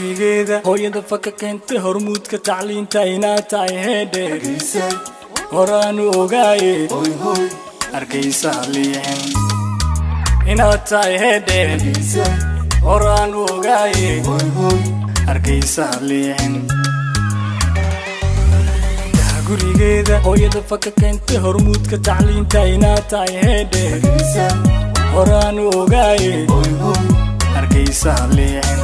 Gurigeeda hooyada faka keentay hormuudka tacliinta inaad tahay heedhe, horaanu ogaaye. Hargeysa liicin inaad tahay heedhe, horaanu ogaaye. Hargeysa liicin. Gurigeeda hooyada faka keentay hormuudka tacliinta inaad tahay heedhe, horaanu ogaaye. Hargeysa liicin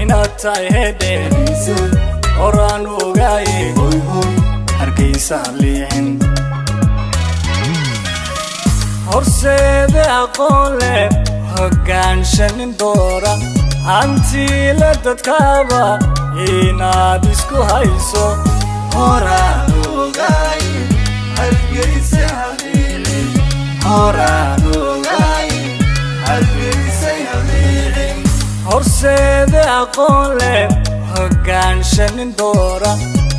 inaad tahay heedhe, horaanu ogaaye. Hargeysa liicin. Horseede aqoon leh, hoggaanshanin doora, hantiila dadkaaba inaad isku hayso, horaan ogaaye. Hargeysa haliicin, horaan ogaaye. Hargeysa haliicin. Horseede aqoon leh, hoggaanshanin doora,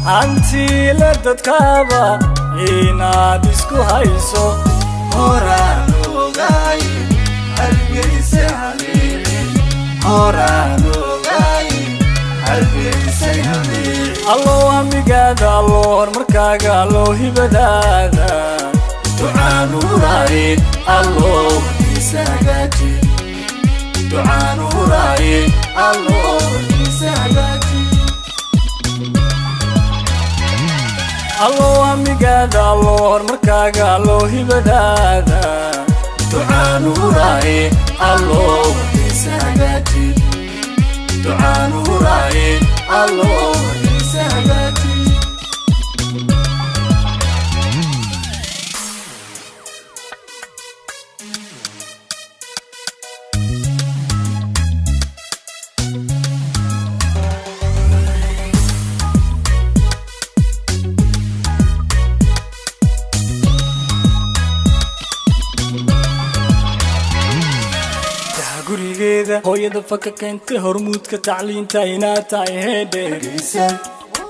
hantiila dadkaaba inaad isku hayso, horaan ogaaye. Hargeysa haliicin, horaan ogaaye. Hargeysa haliicin. Allow hamigaada, allow horumarkaaga, allow hibadaada ducaanuuraaye, allow Hargeysa hagaaji, ducaanuuraaye, allow Hargeysa hagaaji. Allow hamigaada, allow horumarkaaga, allow hibadaada ducaanuuraaye, allow Hargeysa hagaaji, ducaanuuraaye, allow Hargeysa hagaaji. Gurigeeda hooyada faka keentay hormuudka tacliinta inaad tahay heedhe,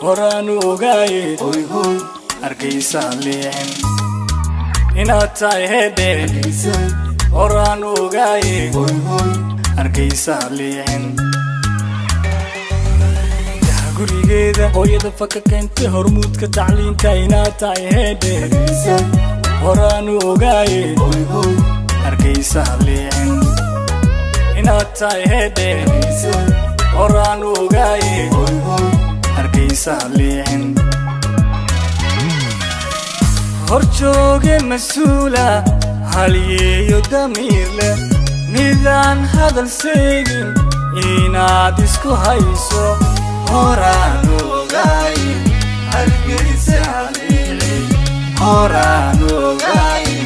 horaanu ogaaye. Hargeysa liicin inaad tahay heedhe, horaanu ogaaye. Hargeysa liicin. Gurigeeda hooyada faka keentay hormuudka tacliinta inaad tahay heedhe, horaanu ogaaye. Hargeysa liicin inaad tahay heedhe, horaanu ogaaye. Hargeysa liicin. Horjooge mas-uula, halyeeyo damiir leh, midaan hadal seegin inaad isku hayso, horaan ogaaye. Hargeysa haliicin, horaan ogaaye.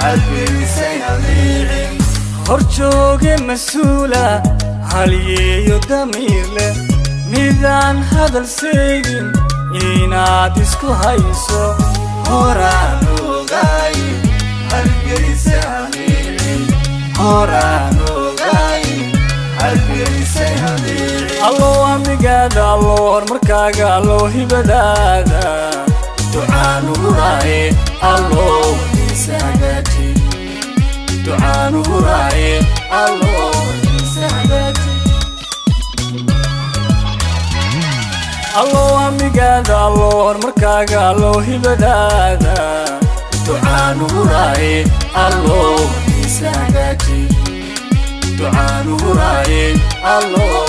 Hargeysa haliicin. Horjooge mas-uula, halyeeyo damiir leh, midaan hadal seegin inaad isku hayso, horaan ogaaye. Hargeysa haliicin, horaan ogaaye. Hargeysa haliicin. Allow hamigaada, allow horumarkaaga, allow hibadaada ducaanuuraaye, allow Hargeysa hagaaji, ducaanuuraaye, allow Hargeysa hagaaji. Allow hamigaada, allow horumarkaaga, allow hibadaada ducaanuuraaye, allow Hargeysa hagaaji, ducaanuuraaye, allow